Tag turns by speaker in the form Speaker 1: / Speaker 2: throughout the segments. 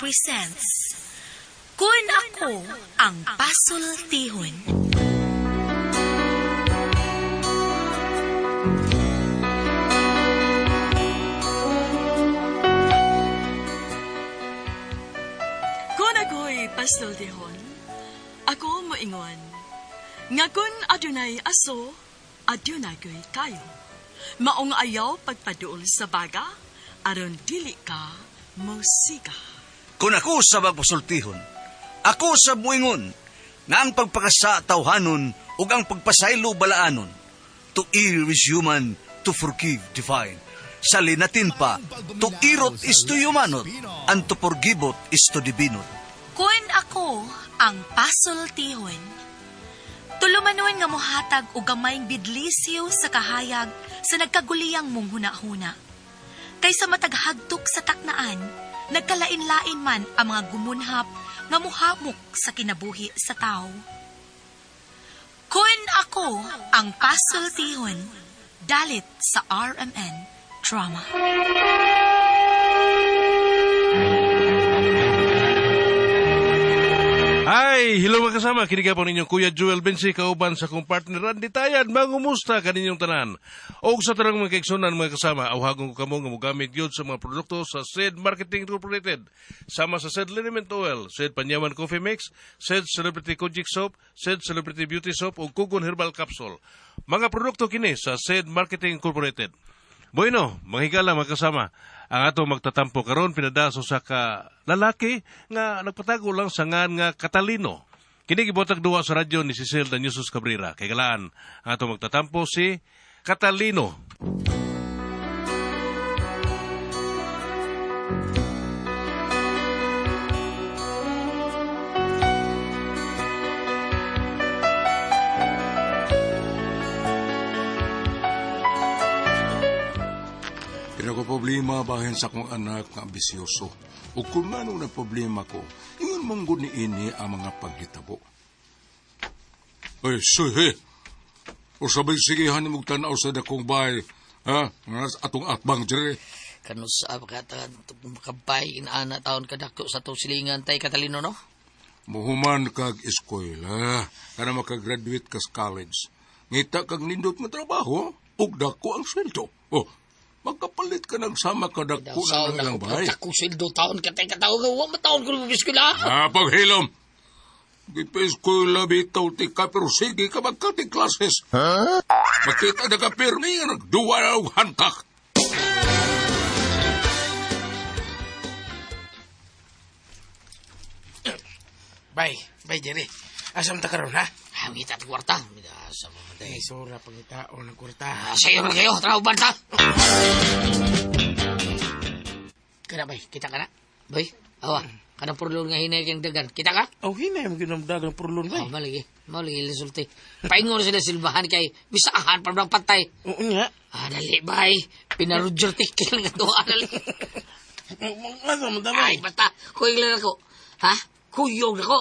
Speaker 1: presents Kun Ako Ang Pasultihon.
Speaker 2: Kung ako'y pasultihon, ako moingon, nga kun adunay aso, adunay ko'y kayo. Maong ayaw pagpaduol sa baga, aron dili ka mosiga.
Speaker 3: Kung ako sa magpasultihon, ako sa muingon, nga ang pagpakasa tawhanon ug ang pagpasaylo balaanon. To err is human, to forgive divine. Sa linatin pa, to irot is to humanot, and to forgivot is to divinot.
Speaker 1: Kun ako ang pasultihon. Tulumanon nga mohatag og gamayng bidlisiw sa kahayag sa nagkaguliyang mong hunahuna. Kaysa mataghagtok sa taknaan, nagkalain-lain man ang mga gumunhap nga muhamok sa kinabuhi sa tao. Kun ako ang pasultihon, dalit sa RMN Drama.
Speaker 4: Hi! Hello mga kasama, kini po ninyo Kuya Joel Bensi, kauban sa kong partner Randy Tayad, mangumusta kaninyong tanan. Og sa tanang mga kaigsunan mga kasama, awhagon ko kamo nga mogamit gyud sa mga produkto sa SED Marketing Incorporated. Sama sa SED Liniment Oil, SED Panyawan Coffee Mix, SED Celebrity Kojic Soap, SED Celebrity Beauty Soap ug Kugon Herbal Capsule. Mga produkto kini sa SED Marketing Incorporated. Bueno, mga higala mga kasama, ang ato magtatampo karon pinadaso sa ka lalaki nga nagpatago lang sa ngan nga Catalino. Kini gibotag duwa sa radyo ni Cecil Danyusos Cabrera. Kay galaan, ang ato magtatampo si Catalino.
Speaker 5: Pinaka problema bahin sa akong anak nga ambisyoso. O kung ano na problema ko, ingon mong gud ni ini ang mga paghitabo. Ay, suhe! O sabay sigihan ni mong tanaw sa dakong bahay, ha? Nga atong atbang dire.
Speaker 6: Kano sa kata makabay inaana taon kadako sa tong silingan tay Catalino no?
Speaker 5: Muhuman kag eskwela, kana makagraduate ka sa college. Ngita kag nindot nga trabaho, ug dako ang sweldo. Oh, magkapalit ka ng sama kadako
Speaker 6: Sa
Speaker 5: ng ilang bahay.
Speaker 6: Dako sweldo taon ka tay katawo nga wa mataon ko eskwela.
Speaker 5: Ah, paghilom. Gipa-eskwela bitaw ti ka, pero sige ka magkati classes. Huh? Makita na ka pirmi, nagduwa na og hantak.
Speaker 7: Bay, bay Jerry. Asam ta karon ha?
Speaker 6: Ah, ngita ti kwarta. Mida sa mga tay.
Speaker 7: Ay, sura pangitaon ng kwarta.
Speaker 6: Ah, sayo na kayo, trabaho banta. Kana bay, kita ka na. Bay, awa. Kana purlon nga hinay kang dagan. Kita ka?
Speaker 7: Oh, hinay mo ginamdag ng purlon bay.
Speaker 6: Oh, malagi. Malagi resulti. Paingon sila silbahan kay bisahan pa bang patay.
Speaker 7: Oo nga.
Speaker 6: Ah, dali bay. Pinarodger tikil nga tuwa dali.
Speaker 7: Asa man ta bay?
Speaker 6: Ay, basta. Kuyog lang ako. Ha? Kuyog ako.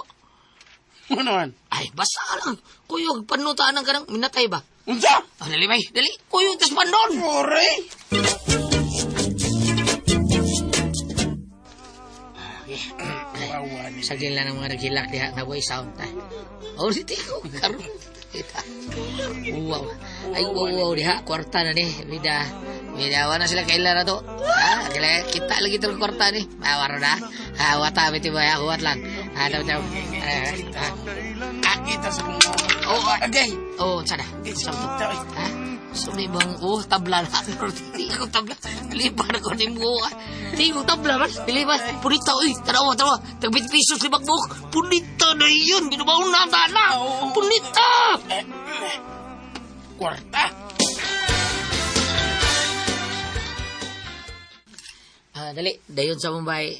Speaker 7: Ano naman?
Speaker 6: Ay, basta lang. Kuyog, panutaan ang kanang minatay ba?
Speaker 7: Unsa?
Speaker 6: Ah, dali, bay. Dali. Kuyog, tas pandon.
Speaker 7: Ore!
Speaker 6: Okay.
Speaker 7: Wawa ni.
Speaker 6: Sagin lang ng mga naghilak diha nga boy sound. Ay. Oh, di ko. Karon. Kita. Wow. Ay, wow, wow, diha. Kwarta na ni. Bida. Bida, wala sila kailan na to. Ha? Kila, kita lagi itong kwarta ni. Ah, waro na. Ha, wata, biti ba? Huwat lang. Ha, taw, taw. Ah, ah.
Speaker 7: Ah, kita sa kong.
Speaker 6: Oh, ah,
Speaker 7: Okay.
Speaker 6: Oh, sana. Sa to. Ha? Sumi bang, oh, tabla na. Di ako tabla. Lipa na ko ni mo. Di ko tabla man. Dili ba? Punita, uy. Tanawa, tanawa. Tag 20 pesos limang buhok. Punita na yun. Ginubaon na ang tana. Punita!
Speaker 7: Kwarta.
Speaker 6: Ah, dali. Dayon sa Mumbai.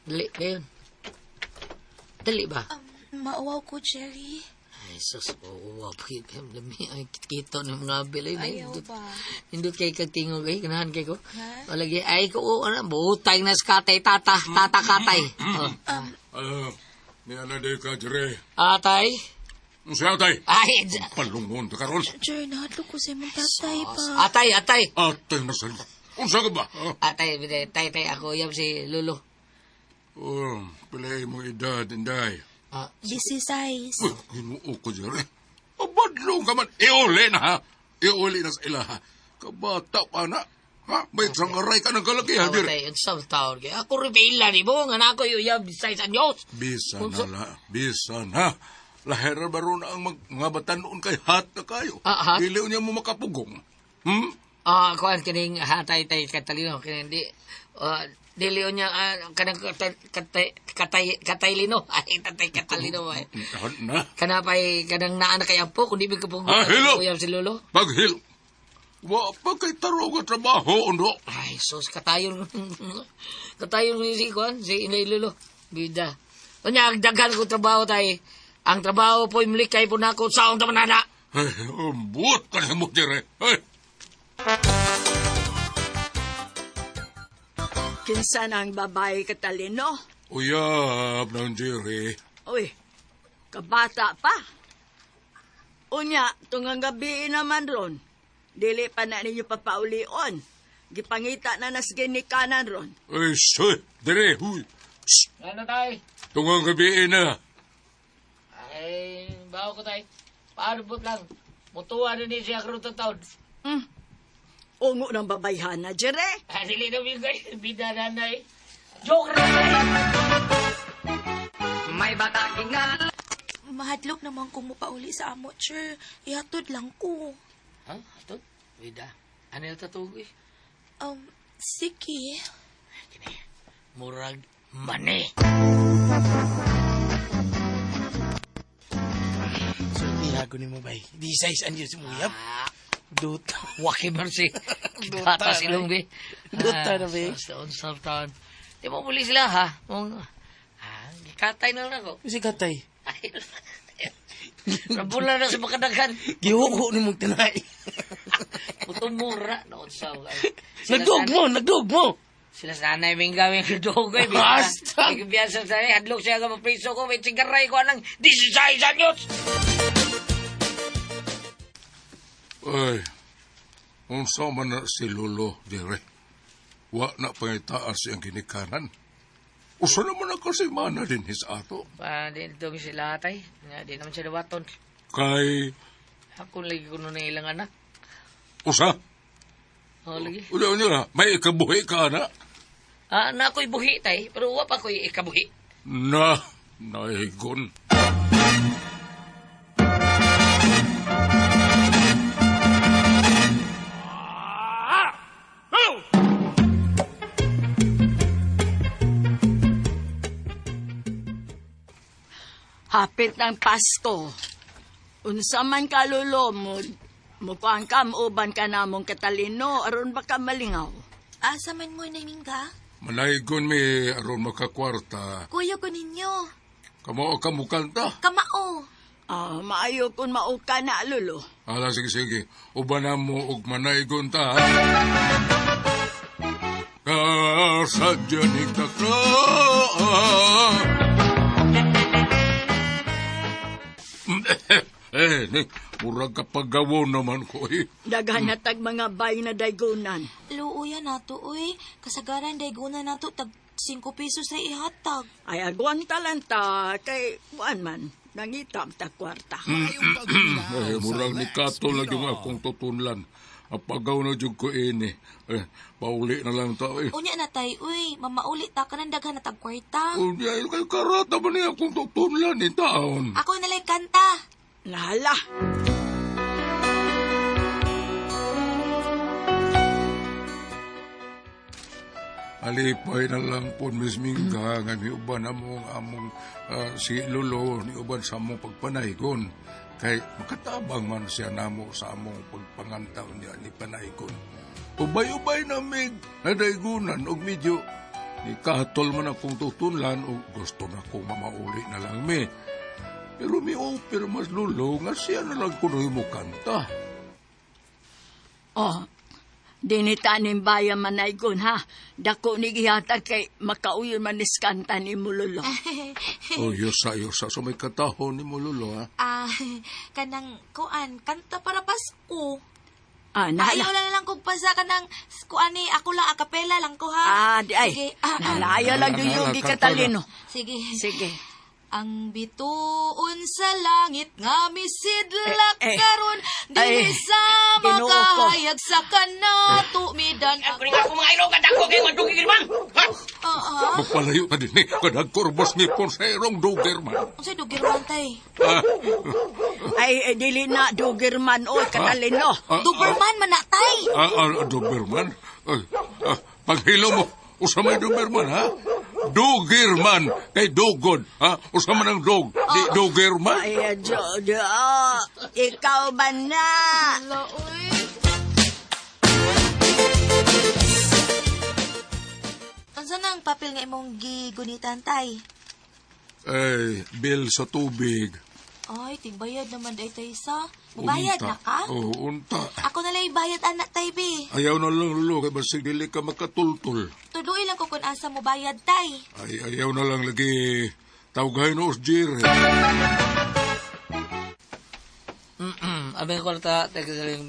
Speaker 6: Dali, dayon. Dali ba?
Speaker 1: Mauwaw ko, Jerry.
Speaker 6: Ay, sus, oh, wow, lami, ay, kito ni mga bilay.
Speaker 1: Ayaw ba?
Speaker 6: Nindot kay kag tingog ay ganahan kay ko.
Speaker 1: Ha?
Speaker 6: O lagi ay ko o ano butay na skatay tata tata katay. Oh.
Speaker 5: Ah, niya na di ka dire.
Speaker 6: Atay.
Speaker 5: Unsa tay?
Speaker 6: Ay,
Speaker 5: Palungon ta karon.
Speaker 1: Jerry, nahadlok ko sa imong tatay pa.
Speaker 6: atay atay.
Speaker 5: Atay na sa. Unsa ka ba? Ah,
Speaker 6: Atay bitay tay tay ako yam si Lolo.
Speaker 5: Oh, pila imong edad, Inday.
Speaker 6: Ah,
Speaker 1: 16.
Speaker 5: Uy, hinuo ko, Jerry. Abadlong ka man. Iuli na, ha? Iuli na sa ila, ha? Kabata pa na. Ha? May sangaray ka ng kalaki, ha, Jerry?
Speaker 6: Tay, unsa man taon kay? Ako rin ni mo nga na ako uyab 16 anyos.
Speaker 5: Bisa na, la. Bisa na. Lahera ba ron ang mga batanon kay hat na kayo?
Speaker 6: Ah, hat?
Speaker 5: Dili niya mo makapugong. Hmm?
Speaker 6: Ah, kuan kining hatay tay katalino kining di dili niya kanang katay katay katay kataylino. Ay tatay katalino ba.
Speaker 5: Hat na.
Speaker 6: Kana pay kanang naa na kay ampo kun di mi kapugong.
Speaker 5: Ah, hilo!
Speaker 6: Uyab si lolo.
Speaker 5: Paghil. Wa pa kay tarong nga trabaho, undo.
Speaker 6: Ay, sus, katayon. Katayon ni si Kuan, si Inay Lolo. Bida. Unya, daghan ko trabaho tay. Ang trabaho po, imlikay po na ako sa akong tamanana.
Speaker 5: Ay, ambot ka na mo, Jerry. Ay,
Speaker 2: Kinsa na ang babae katalino?
Speaker 5: uyab ng Jerry.
Speaker 2: Uy, kabata pa. Unya, tungang gabi naman ron. Dili pa na ninyo papaulion. Gipangita na nas ginikanan ron.
Speaker 5: Ay, soy, Jerry, huy. Shh,
Speaker 6: Ano tay?
Speaker 5: tungang gabi na.
Speaker 6: Ay, bawo ko tay. Paano lang? Mutuwa na ni siya karoon taon.
Speaker 2: Ungo ng babayhana, Jere.
Speaker 6: Ah, dili na bigay. Bida nanay. Joke ra tay.
Speaker 1: Mahadlok naman kung mupauli sa amo, Cher. Ihatod lang ko.
Speaker 6: Ha? Ato? Bida. Ano yung tatugo eh?
Speaker 1: Sige.
Speaker 6: Kini. Murag mani.
Speaker 7: Sultihago ni mo, bay. Di size anyo si Muyab. Duta.
Speaker 6: Waki man si Kita silong be.
Speaker 7: Duta na, be.
Speaker 6: Sa sa taon. Di mo muli sila ha. Mong gikatay na lang ako.
Speaker 7: Kasi katay.
Speaker 6: Ay, Rabula na sa makadaghan.
Speaker 7: Gihuko ni mong tinay.
Speaker 6: Mutumura noon sa
Speaker 7: Nagdug mo, nagdug mo.
Speaker 6: Sila sa nanay ming gawin nagdug ko.
Speaker 7: Basta.
Speaker 6: Biasa sa nanay, hadlok siya nga mapriso ko. May sigaray ko anang 16 anyos.
Speaker 5: Ay, unsa man na si Lolo, Jerry. Wa na pangitaan siyang ginikanan. Usa naman ang kasimana din his ato.
Speaker 6: Pa, di ito sila tay. Nga, di naman siya nawaton.
Speaker 5: Kay,
Speaker 6: Ako lagi ko nun ilang anak.
Speaker 5: usa,
Speaker 6: Oh, lagi.
Speaker 5: unya unya, may ikabuhi ka na.
Speaker 6: Ah, na ako'y buhi tay, pero wa pa ako'y ikabuhi.
Speaker 5: Na, naigon.
Speaker 2: Hapit ng Pasko. Unsa man ka lolo mo, mukuan ka, muuban ka namong katalino, aron baka malingaw.
Speaker 1: Asa man mo na mingga?
Speaker 5: Manaigon mi aron makakwarta.
Speaker 1: Kuya ko ninyo.
Speaker 5: Kamo ka mukanta.
Speaker 1: Kamao.
Speaker 2: Ah, maayo kung mauka na, lolo.
Speaker 5: Ala, sige, sige. Uban na mo og manaigon ta. ha? Kasadya ni takla. Eh, ni, murag kapagawo naman ko eh.
Speaker 2: Daghan na tag mga bay na daygunan.
Speaker 1: Luuya nato, uy. Kasagaran dayguna nato tag 5 pesos ra ihatag.
Speaker 2: Ay, agwanta lang ta, kay kuan man, nangitam ta kwarta.
Speaker 5: Eh, murag ni Kato lagi yung akong tutunlan. Apagaw na jud ko ini. Eh, pauli na lang ta eh.
Speaker 1: Unya na tay, uy. Mamauli ta kanang daghan na tag kwarta.
Speaker 5: Unya, kay karata ba niya akong tutunlan ni taon?
Speaker 1: Ako na lang kanta.
Speaker 2: Lala.
Speaker 5: Alipay na lang po, Miss Mingga, nga niuban among among si Lolo, niuban sa among pagpanaygon. Kay makatabang man siya namo sa among pagpangantaw niya ni Panaygon. Ubay-ubay na mig, nadaygunan og medyo ni kahatol man akong tutunlan og gusto na kong mamauli na lang mi. Pero mi offer mas Lolo nga siya na lang kunoy mo kanta.
Speaker 2: Oh, dinitanin bayan manaygon ha. Dako ni gihatag kay makauyon man iskanta ni mo lolo.
Speaker 5: Oh, yosa, yosa. So may katahon ni mo Lolo, ha?
Speaker 1: Ah, kanang kuan, kanta para Pasko.
Speaker 2: Ah,
Speaker 1: Ayaw
Speaker 2: nahala.
Speaker 1: na lang kung pasa ka ng kuani, ako lang akapela lang ko ha.
Speaker 2: Ah, di ay.
Speaker 1: Sige. Ah, ah.
Speaker 2: Nalayo lang
Speaker 5: Nala,
Speaker 2: yung
Speaker 5: nala,
Speaker 2: Catalino.
Speaker 1: Sige.
Speaker 2: Sige.
Speaker 1: Ang bituon sa langit nga misidlak
Speaker 2: Eh, eh.
Speaker 1: karon dili
Speaker 2: Ay,
Speaker 1: sa
Speaker 2: Ginoo ko.
Speaker 1: makahayag sa kanatumidan.
Speaker 8: Ako rin ako mga ilong kadako kayo madugigil man. Ha?
Speaker 1: Ah, ah.
Speaker 5: Magpalayo ka din eh. Kanagkorbos ni Ponserong Dogerman.
Speaker 1: Unsay dugirman tay?
Speaker 5: Ah,
Speaker 2: Ay, eh, dili na Dogerman oy Catalino.
Speaker 5: ah,
Speaker 1: Duberman man na tay.
Speaker 5: Ah, ah, Doberman? Ay, ah, paghilo mo, usa may Doberman, ha? Dogirman, kay Dogod, ha? Usa man ang dog, di Dogirman.
Speaker 2: Ay, Jojo, ikaw ba na?
Speaker 1: Ala, oy. Unsa nang papel nga imong gigunitan tay?
Speaker 5: Ay, bill sa tubig.
Speaker 1: Ay, tigbayad naman day tay sa. Mubayad
Speaker 5: Unta.
Speaker 1: na ka?
Speaker 5: Oo, unta.
Speaker 1: Ako na lang bayad anak tay bi.
Speaker 5: Ayaw na lang, lulo, kay basig dili ka makatultul.
Speaker 1: Tuloy lang ko kung asa mo bayad tay.
Speaker 5: Ay, ayaw na lang lagi. Tawgahin o Jerry.
Speaker 6: Abay ko ta teka sa lang.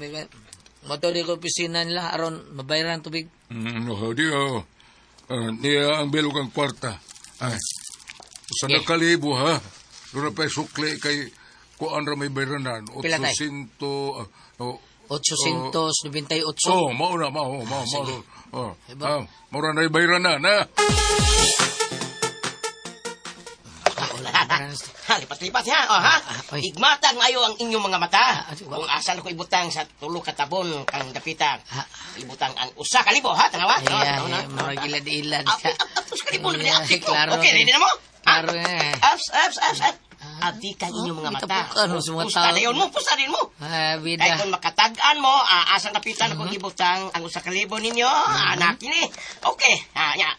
Speaker 6: Moto di ko opisina nila aron mabayaran ang tubig.
Speaker 5: No, di oh. Ah, niya ang bilog ang kwarta. Ay, sa
Speaker 6: Okay.
Speaker 5: nakalibo, ha? Doon na pa sukli kay kuan ra may bayranan.
Speaker 6: Pila, tay?
Speaker 5: 800, ah, oh,
Speaker 6: 898.
Speaker 5: Oh, mao na, mao, mao, mao. Oh,
Speaker 6: Iba.
Speaker 5: ah, mao ra na bayranan, ha?
Speaker 8: Ha, lipat-lipat ha. Oh, ha?
Speaker 6: Ah, oy.
Speaker 8: Igmatang ayo ang inyong mga mata.
Speaker 6: Ah, ah,
Speaker 8: Kung asa ko ibutang sa tulo ka tabon ang dapita.
Speaker 6: Ah.
Speaker 8: Ibutang ang 1,000 ha, tanawa.
Speaker 6: Ay,
Speaker 8: Tanawa,
Speaker 6: ay,
Speaker 8: tanawa.
Speaker 6: murag ilad-ilad
Speaker 8: Ah,
Speaker 6: ka.
Speaker 8: ah, ah, 1,000 na
Speaker 6: Ay,
Speaker 8: ginapit ko.
Speaker 6: klaro
Speaker 8: Okay,
Speaker 6: na.
Speaker 8: ready na mo? Ha?
Speaker 6: Klaro na.
Speaker 8: Ups, ups, ups, ups. Abdi kang inyong mga mata.
Speaker 6: Itapukan mo sa mga
Speaker 8: Pusta
Speaker 6: tao.
Speaker 8: na yun mo, pusta din mo.
Speaker 6: Ah, bida.
Speaker 8: Kaya kung makatag-an mo, asang kapitan kung ibutang ang 1,000 ninyo, anak ini. Okay, ah, nya.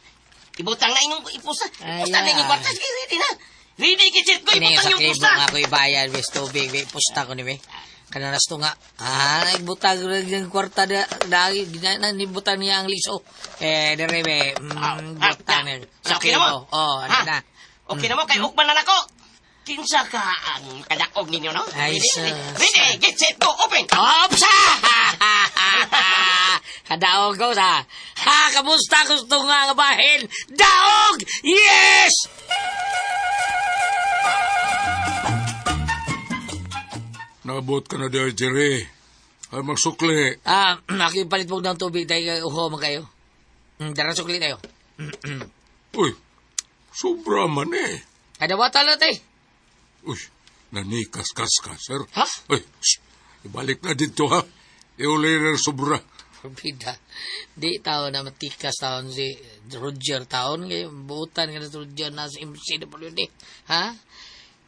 Speaker 8: Ibutang na inyong ipusa. Ipusta na inyong kwarta. Sige, ready na. Ready, kitsit ko,
Speaker 6: Kini
Speaker 8: ibutang
Speaker 6: sa
Speaker 8: yung
Speaker 6: klibo
Speaker 8: pusta.
Speaker 6: nga ako ibayad, wes tubig, we pusta ko ni we. Kananas to nga. Ah, nagbutag ng kwarta da, dahil nibutang niya ang liso. Eh, dire be,
Speaker 8: Ah, ah,
Speaker 6: butang
Speaker 8: na.
Speaker 6: niya. Sa
Speaker 8: Okay na mo?
Speaker 6: klibo. Oh, ano
Speaker 8: Ha?
Speaker 6: na.
Speaker 8: Okay na mo, kay ukman na nako. Kinsa ka ang kadaog ninyo, no?
Speaker 6: Ay,
Speaker 8: Ready,
Speaker 6: sus.
Speaker 8: ready, get set, go, open.
Speaker 6: Opsa! Kadaog ko sa. Ha, kamusta gusto nga nga bahin? Daog! Yes!
Speaker 5: Naabot ka na diya, Jerry. Ay, magsukli.
Speaker 6: Ah, nakipalit mo ng tubig tayo uho man kayo. Dara sukli tayo.
Speaker 5: Uy, sobra man eh.
Speaker 6: Kadawata na tayo.
Speaker 5: Uy, nanikas-kas ka, sir.
Speaker 6: Ha?
Speaker 5: Uy, shh, ibalik na dito, ha? Iuli na sobra.
Speaker 6: Bida. Di tao na matikas taon si Roger taon. Ngayon, buutan ka na si Roger na sa MCWD. Ha?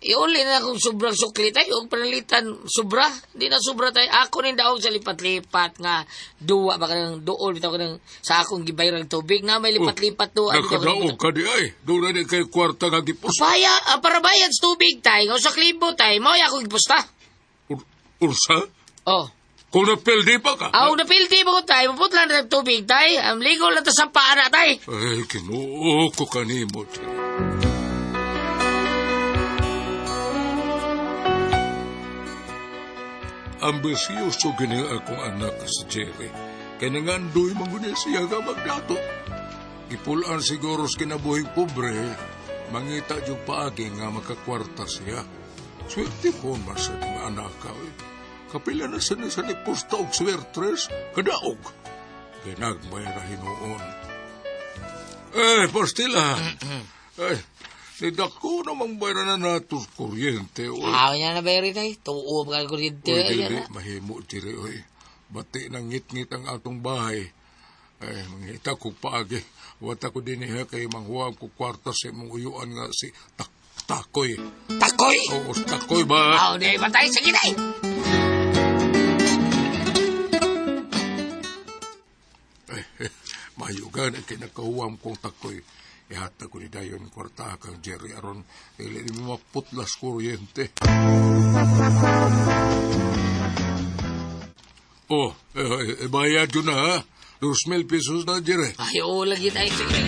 Speaker 6: Iuli na akong sobrang sukli tayo. Huwag panalitan, sobra. Di na sobra tayo. Ako rin daog sa lipat-lipat nga. Duwa ba ka ng duol. Bitaw ka ng sa akong gibayrang tubig na may lipat-lipat duwa. Bitaw ka ng-
Speaker 5: Nakadaog ka di ay. Doon na di kay kwarta nga gipos.
Speaker 6: Paya, para bayad sa tubig tayo. Nga sa klibo tayo. Mao akong gipusta.
Speaker 5: Ursa?
Speaker 6: Oh.
Speaker 5: Kung napildi pa ka?
Speaker 6: Aw, napildi mo ko tayo. Maputlan na tubig tayo. Ang ligo lang ta sa paa na tayo.
Speaker 5: Ay, kinuo ko kanimo, Jerry. Ambisyoso gini akong anak si Jerry. Kaya nangandoy mangunil siya ka magdato. Gipulaan siguro sa kinabuhing pobre, mangita yung paagi nga makakwarta siya. Swerte ko man sa mga anak ka. eh. Kapila na sa nasa ni pusta og swertres, kadaog. Ginagmay na hinuon. Eh, pastila. Ay, nidako namang bayaran na nato sa kuryente. Oy.
Speaker 6: Aw niya na bayari tayo. Tuo pa ka kuryente.
Speaker 5: Uy,
Speaker 6: Ayan
Speaker 5: dili,
Speaker 6: na.
Speaker 5: mahimo diri, oy. Bati nang ngit-ngit ang atong bahay. Ay, mangita ko paagi. Wata ko din ha, kay manghuwag ko kwarta sa imong uyuan nga si Takoy.
Speaker 6: Takoy!
Speaker 5: Oo, si Takoy ba?
Speaker 6: Aw, di ba tayo? Sige tayo!
Speaker 5: Ay, mayugan ang kinakahuwam kong Takoy. Ihatag ko ni Dayon kwarta kang Jerry aron dili ni mo maputlas kuryente. Oh, eh, eh, bayad yun na ha. 2,000 pesos na, Jerry.
Speaker 6: Ay, oo, lagi tayo. Sige.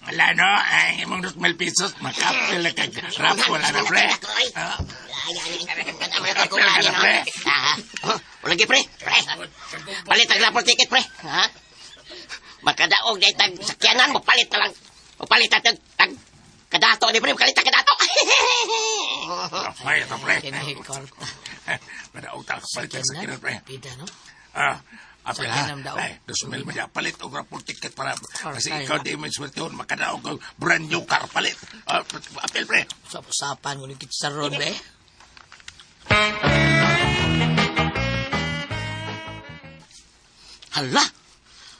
Speaker 7: Wala no, ay imong 2,000 pesos, makapil na kag rap, wala na pre.
Speaker 8: Ay,
Speaker 7: Ah,
Speaker 8: Ay, ay, ay. Wala pre. Pre. Palit ang raffle ticket, pre. Ha? Makadaog na itag sakyanan mo, palit na lang. O palit na tag, tag, kadato ni pre, kalit tag kadato.
Speaker 5: May ito, pre.
Speaker 6: Kini kwarta.
Speaker 5: Madaog ta kapalit ang sakyanan, pre.
Speaker 6: Pida, no?
Speaker 5: Ah, apil ha.
Speaker 6: Sakyanan daw.
Speaker 5: Ay, 2,000 mo niya. Palit og raffle ticket para kasi
Speaker 6: Kaya.
Speaker 5: ikaw di mo swertehon makadaog og brand new car palit. Ah, apil, pre.
Speaker 6: Usap-usapan ko ni Kitsaron, be.
Speaker 8: Hala!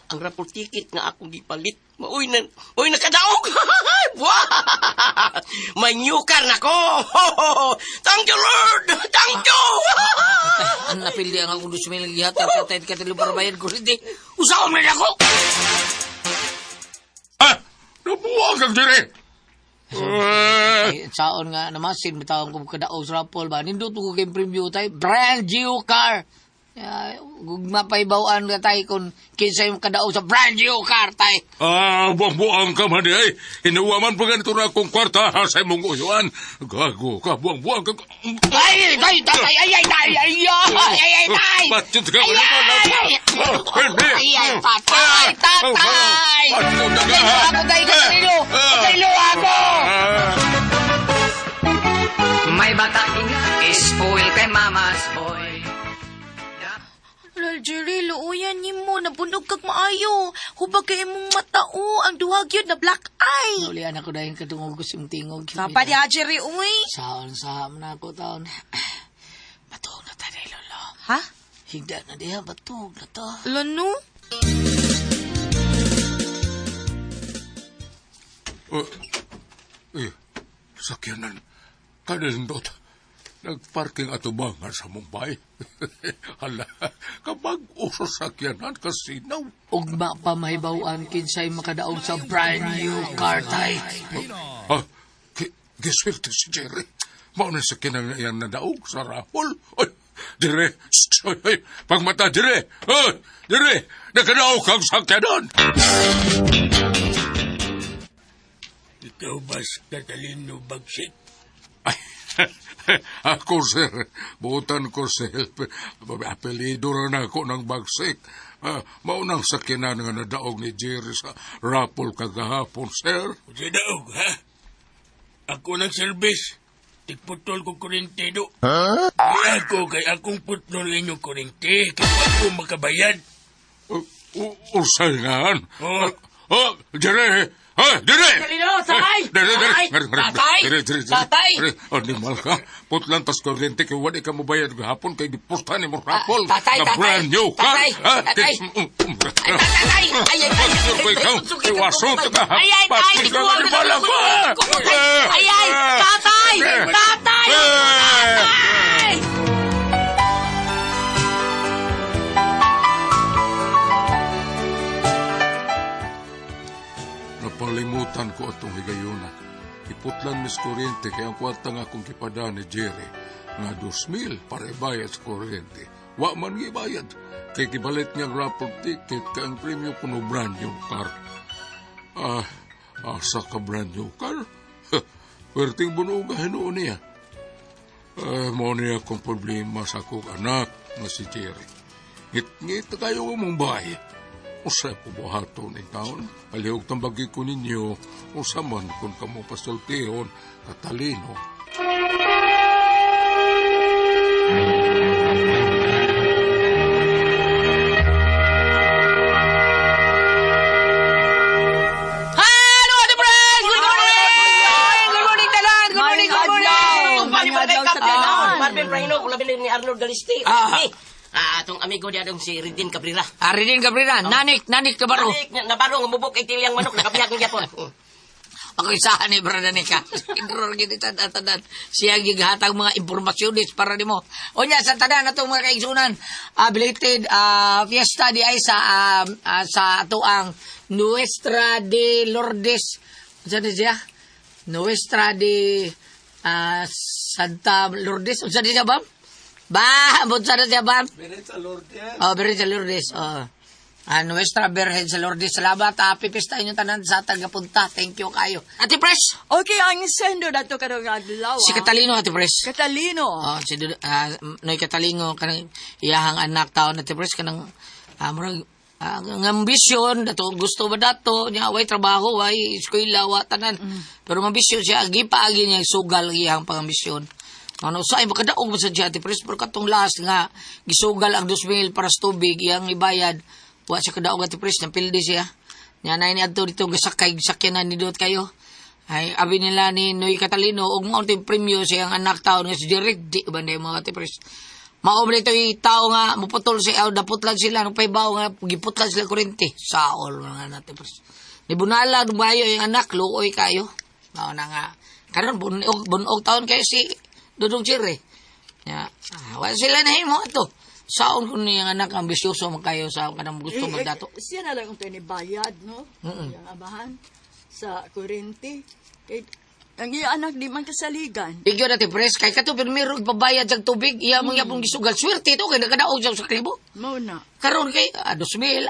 Speaker 8: Ang raffle ticket nga akong gipalit. Maoy na, maoy na kadaog. Buwa! May new car na ko. Thank you, Lord! Thank you!
Speaker 6: Ang napili ang akong 2,000 gihatag sa tayo katilo para bayad ko hindi. Usaon na ako!
Speaker 5: Ah, nabuwag ang dire.
Speaker 6: Ay, saon nga namasin bitawon ko kadaog sa raffle ba nindot ko kay preview tay brand new car. Ya, gugma pa ibawaan ka tay kung kinsa yung kadaog sa brand new car tay.
Speaker 5: Ah, buang-buang ka man ay. Hinuwaman pa ganito na akong kwarta ha, sa imong uyuan. Gago ka, buang-buang ka.
Speaker 6: Ay, tay, tatay, ay, ay, tay, ay, ay, ay, ay, tay.
Speaker 5: Batyot ka.
Speaker 6: Ay, ay, ay, ay, ay, patay, tatay. Patay ako, tay, katalilo. Katalilo ako.
Speaker 9: May bata ina, spoil kay mama's boy.
Speaker 1: Lol, Jerry, luuyan nimo nabunog kag maayo. Hubag kay imong mata o, ang duha gyud na black eye.
Speaker 6: Naulian ako dahil katungog ko sa imong tingog.
Speaker 1: Papa di Jerry, uy.
Speaker 6: Saon sa na ako taon. Batuog na tayo, lolo.
Speaker 1: Ha?
Speaker 6: Higda na diha, batuog na to.
Speaker 1: Lano?
Speaker 5: Eh, sakyanan. Kanindot. Nagparking atubangan sa Mumbai. Hala, kapag uso sakyanan, kasinaw.
Speaker 6: Ugma pa mahibawan kinsay makadaog sa brand new car tay.
Speaker 5: Ah, giswerte si Jerry. Mauna sa kinang iyang nadaog sa rahol. Ay, Jerry, shh, ay, ay, pagmata, Jerry. Ay, Jerry, nakadaog kang sakyanan.
Speaker 7: Ikaw ba si Catalino Bagsik?
Speaker 5: Ay, ako, sir. Butan ko, sir. Apelido na ako ng bagsik. Ah, maunang sakyanan nga nadaog ni Jerry sa rapol kagahapon, sir.
Speaker 7: Sa daog, ha? Ako ng service. Tigputol ko kurente do. Huh? Ako kay akong putol inyong kurente. Kaya ako makabayad.
Speaker 5: Usay nga.
Speaker 7: Oh.
Speaker 5: Oh, Jerry! Ah, Jerry!
Speaker 6: Talino, tatay!
Speaker 5: Dere, dere,
Speaker 6: Tatay!
Speaker 5: dere, dere,
Speaker 6: Tatay!
Speaker 5: dere, dere, dere.
Speaker 6: Tatay!
Speaker 5: Dere, animal ka. Putlan tas kuryente kay wala ka mobayad gahapon kay gipusta ni mo rapol.
Speaker 6: Ah, tatay,
Speaker 5: Na
Speaker 6: tatay!
Speaker 5: brand new car.
Speaker 6: Tatay!
Speaker 5: Ah,
Speaker 6: Tatay! Ay, tatay! Ay, ay, ay!
Speaker 5: Ay, ikaw, iwason ka.
Speaker 6: Ay, ay, tay!
Speaker 5: Bastos ka, animal ako.
Speaker 6: Ay, ay! Tatay! Tatay! Tatay!
Speaker 5: Napalimutan ko atong higayuna. Iputlan mis kuryente kay ang kwarta nga akong gipada ni Jerry nga 2,000 para ibayad sa kuryente. Wa man gibayad. Kay gibalit niya ang raffle ticket kay ang premyo kuno brand new car. Ah, asa ka brand new car? Perting bunuga hinuon niya. Ah, mao niya akong problema sa akong anak nga si Jerry. Ngit-ngit kayo mong bahay. Usa ko buhaton ning taon. Palihog tambagi ko ninyo. Usa man kung kamo pasultihon, katalino.
Speaker 6: Hello, Ate Friends! Good morning! Good morning, tanan! Good morning, good morning!
Speaker 8: Pali ba kay Captain Marvin Prino, kung labi ni Arnold Galiste.
Speaker 6: Ah.
Speaker 8: Ah, atong amigo diya dong si Ridin Cabrera.
Speaker 6: Aridin Cabrera, nanik, nanik kabaro.
Speaker 8: Nanik, nabaro nga mubok kay tilyang manok nakabiyag ng Japon.
Speaker 6: Ako isahan ni Brother Nick, ha. Error gid tanan tanan. Siya gighatag mga impormasyones para nimo. Unya sa tanan atong mga kaigsunan, belated fiesta di ay sa ato ang Nuestra de Lourdes. Unsa ni siya? Nuestra de Santa Lourdes. Unsa ni siya, Bam? Ba, unsa na siya, Bam?
Speaker 7: Benita Lourdes.
Speaker 6: Oh, Benita Lourdes. Oh. Nuestra Virgen sa Lourdes. Salamat. Happy pista inyong tanan sa tagapunta. Thank you kayo. Ate Pres!
Speaker 2: Okay, ang sendo dato karong adlaw.
Speaker 6: Si Catalino, Ate Pres.
Speaker 2: Catalino.
Speaker 6: Oh, si Noy Catalino kanang iyahang anak taon Ate Pres kanang murag ang ambisyon dato gusto ba dato niya way trabaho way eskwela wa tanan. Pero mambisyon siya gipaagi niya sugal iyahang pangambisyon. Ano sa ay makadaog man sa siya Ate Pres pero katong last nga gisugal ang 2,000 para sa tubig iyang ibayad wa siya kadaog Ate Pres napildi siya. Nya nay ni adto dito gasakay sakyanan ni dot kayo. Ay, abi nila ni Noy Catalino, og mao to'y premyo sa iyang anak taon nga si Derek, di ba na mga Ate Pres? Mao ba ito yung tao nga, muputol siya, daputlan sila, nung paybaw nga, giputlan sila kurente. Saol, mga Ate Pres. Ni Bunala, dumayo yung anak, luoy kayo. Mao na nga. Karon bunog taon kayo si Dudong Chire. Ya, wala sila na himo ato. Saon kun niyang anak ambisyoso man kayo sa kanang gusto magdato.
Speaker 2: Siya na lang ang bayad, no? Iyang amahan sa kurente. Kay, ang iya anak di man kasaligan.
Speaker 6: Bigyo na ti Pres, kay kato pirmiro ipabayad sa tubig, iya mong yapong gisugal. Swerte ito, kay nakadaog siya sa kribo.
Speaker 2: Mao na.
Speaker 6: Karon kay 2,000,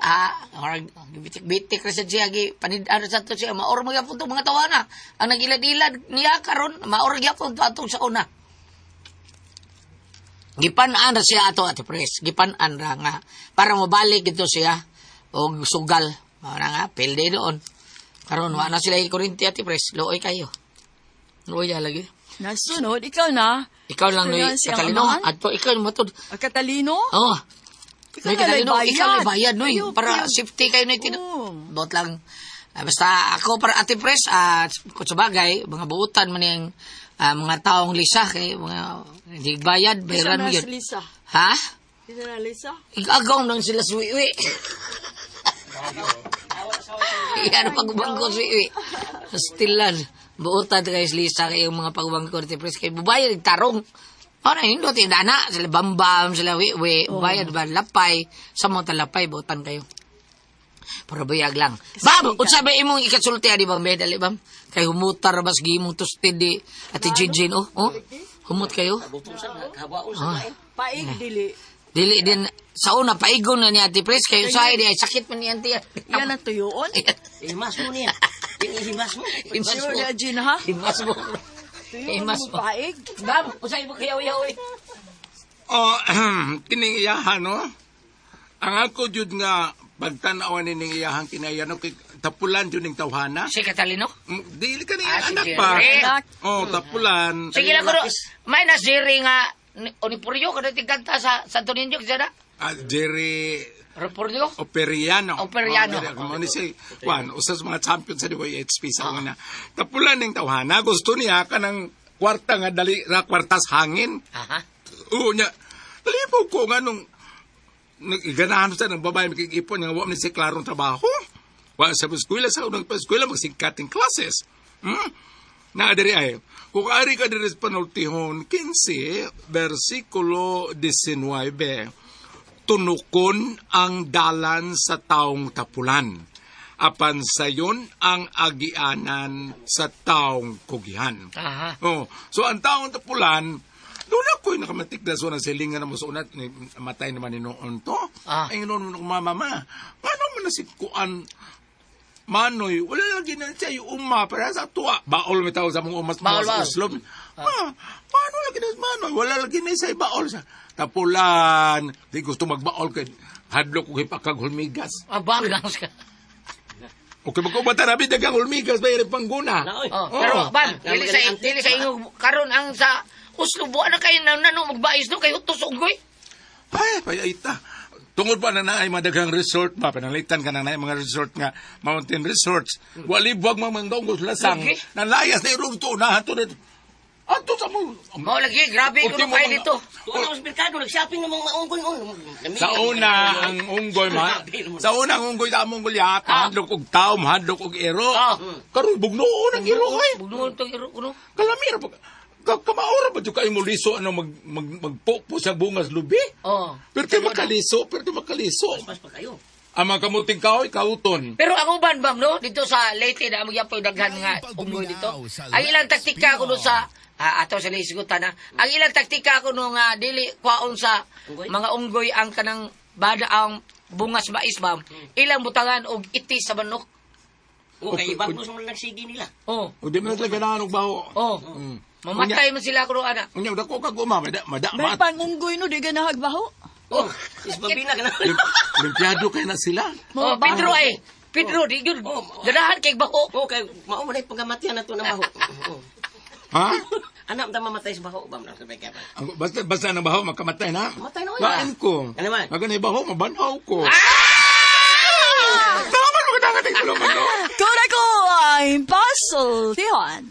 Speaker 6: marag bitik-bitik ra sad siya gi panid-an sa to siya maor magyapon to mga tawana. Ang nagilad-ilad niya karon maor gyapon to atong sa una. Gipan-an ra siya ato Ate Pres, gipan-an ra nga para mobalik ito siya og sugal. Mao na nga pilde doon. Karon wa na sila kuryente Ate Pres, luoy kayo. Luoy lagi.
Speaker 2: Nasunod, ikaw na.
Speaker 6: Ikaw lang Noy
Speaker 2: Siyang
Speaker 6: Catalino,
Speaker 2: amahan?
Speaker 6: adto ikaw matod.
Speaker 2: Ah, Catalino?
Speaker 6: Oh.
Speaker 2: Ikaw
Speaker 6: Noy
Speaker 2: na lang
Speaker 6: Catalino, ikaw
Speaker 2: bayad.
Speaker 6: lang bayad Noy
Speaker 2: Ayaw,
Speaker 6: para
Speaker 2: ayaw.
Speaker 6: safety kayo Noy.
Speaker 2: Oo.
Speaker 6: Bot lang. Basta ako para Ate Pres, kung sa bagay, mga buutan man yung mga taong lisa kay mga hindi bayad,
Speaker 2: Isa
Speaker 6: bayaran mo
Speaker 2: na
Speaker 6: yun.
Speaker 2: si Lisa.
Speaker 6: Ha?
Speaker 2: Isa na Lisa.
Speaker 6: Igagaw lang sila suwi-wi. Iyan ang pagbangko suwi-wi. Still lang. Buutan kayo si Lisa kay yung mga pagbangko ni Pres. Kay bubayad tarong. Ano, hindi tinana. Sila bambam, sila wi-wi. Bayad ba? Lapay. Sa mga talapay, buutan kayo. Pero buyag lang. Bam! Unsa ba imong ikasulti ani bam? Dali bam. Kay humutar bas gimong tusted di Ate Jinjin oh. Oh. Humot kayo. Ah.
Speaker 2: Paig dili.
Speaker 6: Dili din sa una paigon na ni Ate Pres kayo usahay di ay sakit man ni Ate.
Speaker 2: Yan ang tuyoon.
Speaker 8: Himas mo niya. Himas mo.
Speaker 6: Himas
Speaker 2: Sure
Speaker 6: mo.
Speaker 2: na, Gin, ha?
Speaker 6: Himas mo.
Speaker 2: Tuyoon
Speaker 6: Himas
Speaker 2: mo
Speaker 6: mo.
Speaker 2: paig.
Speaker 6: Bam, usahay mo kayaw yaw eh.
Speaker 5: Oh, kining iyahan, no? Ang ako jud nga pagtan-awan nining iyahan kinaya no kay tapulan jud ning tawhana.
Speaker 6: Si Catalino?
Speaker 5: Dili ka ni
Speaker 6: Ah, si
Speaker 5: anak
Speaker 6: Jerry.
Speaker 5: pa.
Speaker 2: Anak.
Speaker 5: Oh, tapulan.
Speaker 6: Sige lang kuno. May na Jerry nga Onipuryo kada tigkanta sa Santo Niño kasi na.
Speaker 5: Ah, Jerry
Speaker 6: Repuryo.
Speaker 5: Operiano.
Speaker 6: Operiano.
Speaker 5: Oh, ni si Juan, usa sa mga champion sa DYHP sa una. Tapulan ning tawhana, gusto niya kanang kwarta nga dali ra kwartas hangin.
Speaker 6: Aha.
Speaker 5: Oo niya. Nalipaw ko nga nung ganahan sa ng babae makikipon nga wa man siya klarong trabaho. Wa sa eskwela sa unang eskwela magsingkating classes. Na diri ay kung ari ka diri sa panultihon 15 versikulo 19 tunukon ang dalan sa taong tapulan apan sayon ang agianan sa taong kugihan.
Speaker 6: Aha.
Speaker 5: Oh, so ang taong tapulan doon ako'y nakamatik na so ng silingan na mo sa una, matay naman ni noon to.
Speaker 6: Ah.
Speaker 5: Ay, noon mo mama, ma. Ano man na si Kuan Manoy, wala lagi na siya yung uma para sa tuwa. Baol may tawag sa mga umas
Speaker 6: Baol,
Speaker 5: mga
Speaker 6: baol.
Speaker 5: uslob. Ma, paano lagi na si Manoy? Wala lagi na siya baol sa tapulan. Di gusto magbaol kay hadlok ko hipakag hulmigas.
Speaker 6: Abagang ka.
Speaker 5: Okay, magkubata na bidagang hulmigas ba yung pangguna.
Speaker 6: Oh, pero bam, dili sa inyo karon ang sa Oslo buwan na kayo na nano magbais no kayo tusog goy.
Speaker 5: Ay, payaita. Tungod pa na naay madaghang resort ba, pananglitan ka na naay mga resort nga, mountain resorts. Wali buwag mga manggong lasang.
Speaker 6: Okay.
Speaker 5: Nalayas na irong to, na ato na. Ato sa mo.
Speaker 6: Mao lagi grabe kuno
Speaker 5: Ultimo
Speaker 6: kayo
Speaker 5: mga-
Speaker 6: dito.
Speaker 8: Tuwa na mas merkado, nag-shopping ng mga unggoy noon.
Speaker 5: Sa una, ang unggoy, ma. Sa una, ang unggoy sa among gulyat. Hadlok og tao, hadlok og ero.
Speaker 6: Ah.
Speaker 5: Karon bugnoon ang ero, ay.
Speaker 6: Bugnoon tong iro kuno.
Speaker 5: Kalamira pa. Kamaora ba dyan kayo mo liso ano, magpopo sa bungas lubi?
Speaker 6: Oh.
Speaker 5: Pero di makaliso, pero di makaliso.
Speaker 8: Mas pa kayo.
Speaker 5: Ang mga kamuting kahoy, kauton.
Speaker 6: Pero ang uban bam no dito sa Leyte na magyapon daghan nga unggoy dito. Ang ilang taktika kuno sa ato sa lisigutan na. Ang ilang taktika kuno nga dili kwaon sa
Speaker 8: Unggoy?
Speaker 6: mga unggoy ang kanang bada ang bungas mais ba, ilang butangan og iti sa manok.
Speaker 8: O, kay ibang mo sa mga nagsigi nila.
Speaker 6: Oh,
Speaker 5: O di man sila ganahan og baho.
Speaker 6: oh. Mamatay man sila kuno ana.
Speaker 5: Unya dako kag uma, mada mada
Speaker 2: May
Speaker 5: mat.
Speaker 2: pangunggoy no, di ganahag baho.
Speaker 8: Oh, isbabina ka na.
Speaker 5: Limpiado kay na sila.
Speaker 6: Oh, Pedro ay. Pedro di gyud. Ganahan kay baho.
Speaker 8: Oh, kay mao man ay pagkamatian na to na baho. Oh.
Speaker 5: Ha?
Speaker 8: Anak ta mamatay sa baho ba man sabay ka ba?
Speaker 5: Ang- Basta basta ng baho makamatay na.
Speaker 8: Matay na, oy.
Speaker 5: Lain ko.
Speaker 8: Ano man?
Speaker 5: Magani baho mabanhaw ko. Tama mo ka dagat tuluman no.
Speaker 1: Kung ako ay pasultihon.